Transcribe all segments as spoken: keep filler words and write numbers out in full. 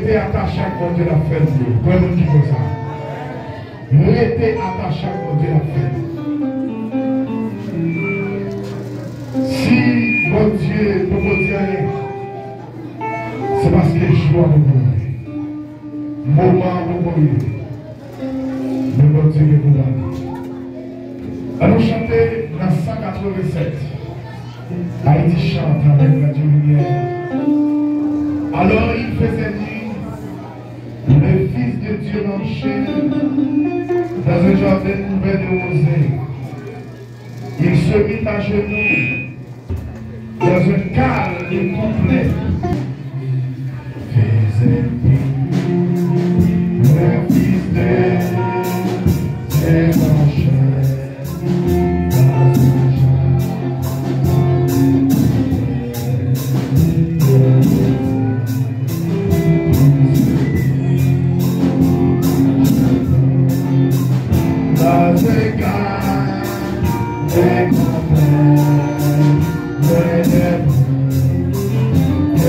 Rete atache ak Bondye, l ap fè l pou ou. Konbyen moun ki kwè sa? Rete atache ak Bondye, l ap fè l. Si Bondye poko di anyen, se paske jou a poko rive. Moman an poko rive. Men Bondye gen pou l ale. Ann nou chante nan san katrevennsèt. Haïti chante avec Radio Lumière. Alors il faisait nuit, le Fils de Dieu marchait dans un jardin couvert de rosée. Il se mit à genoux dans un calme et complet. Faisait nuit, le Fils de Dieu marchait dans un jardin couvert de rosée. Dans un calme et complet, loin des bruits de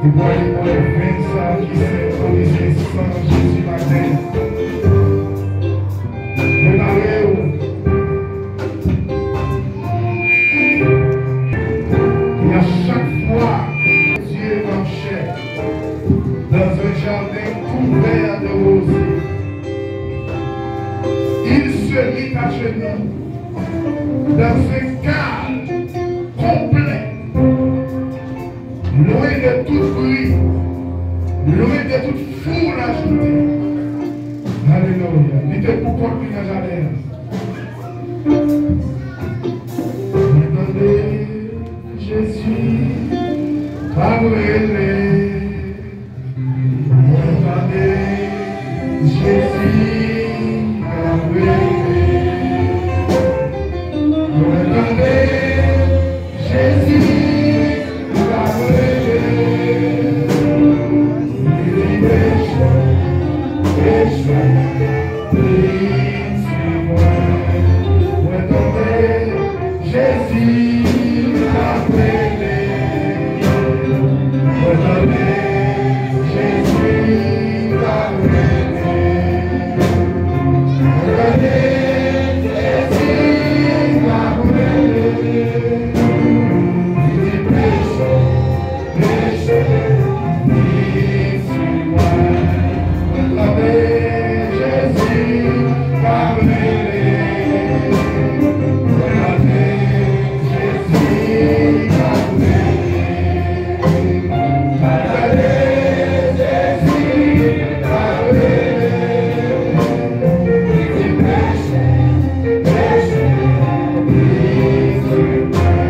Li pwale pran ven sa ki sent an egzistans Jezi maten. Prepare w. E a chak fwa Dye an chè, dans un jardin couvert de rosiers, il se mit à genoux dans un calme complet. Loin de tout bri, loin de tout foul ajoutée. Alelouya. Li te pou kont li nan jaden an. Mwen tande Jezi k ap rele. Mwen tande Jezi k ap rele. Mwen tande Jezi k ap rele. Li di peche, peche, vin sou mwen. Mwen tande Jezi k ap rele. Mwen tande Jezi k ap rele. Mwen tande Jezi k ap rele. Li di peche, peche, vin sou mwen. Mwen tande Jezi k ap rele. Mwen tande Jezi k ap rele. Mwen tande Jezi k ap rele. Li di peche, peche, vin sou mwen.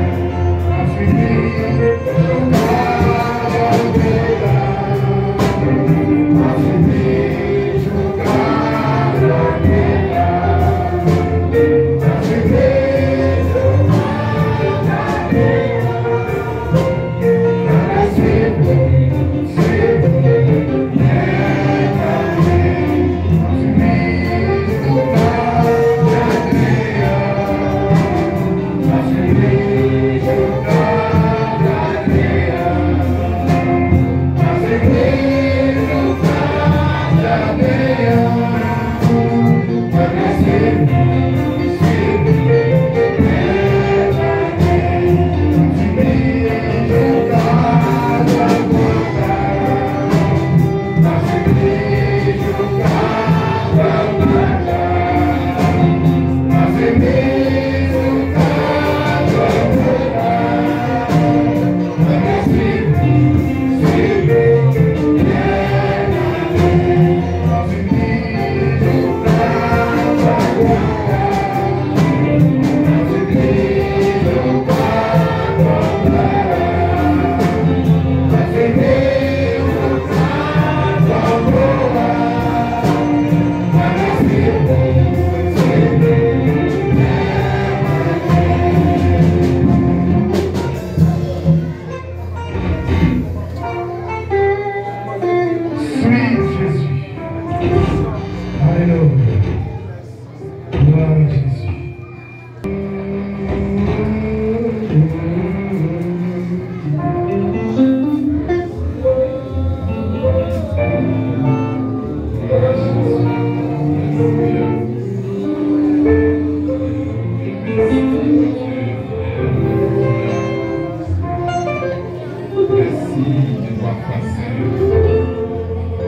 Sweet Jezi. Alelouya. Glwa a Jezi. Mèsi de twa fwa, Senyè.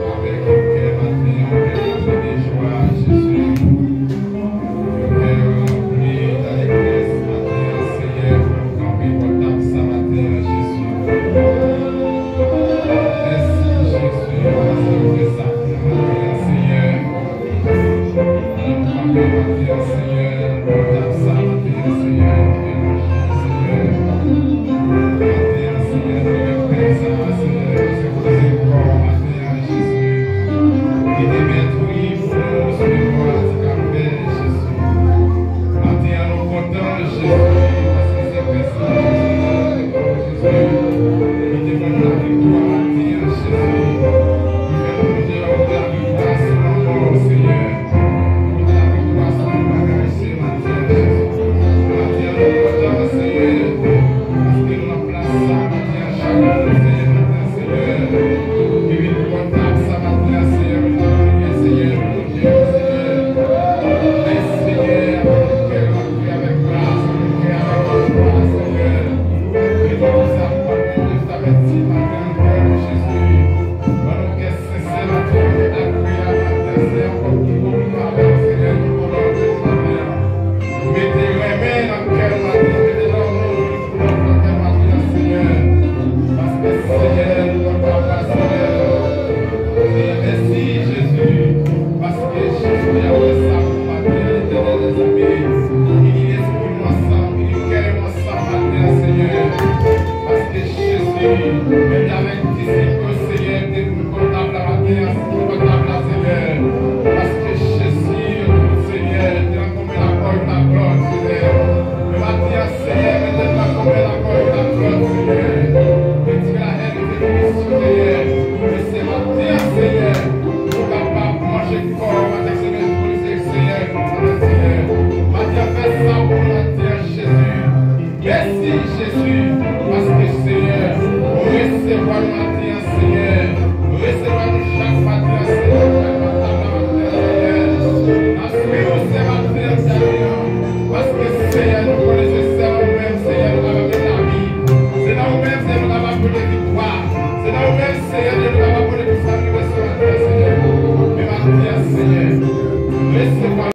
Avèk yon kè maten an, yon kè ranpli de jwa, Jezi. Yon kè ranpli d'alegresse maten an, Senyè, pou nou kanpe bò tab sa maten an, Jezi. Mèsi, Jezi, paske w fè sa pou nou maten an, Senyè. Ann kanpe maten an, Senyè, bò tab sa maten an, Senyè, nou louwe w, Senyè. Maten an, Senyè, nou renmen sa, Senyè, se koze kò Menm jan avèk disip yo,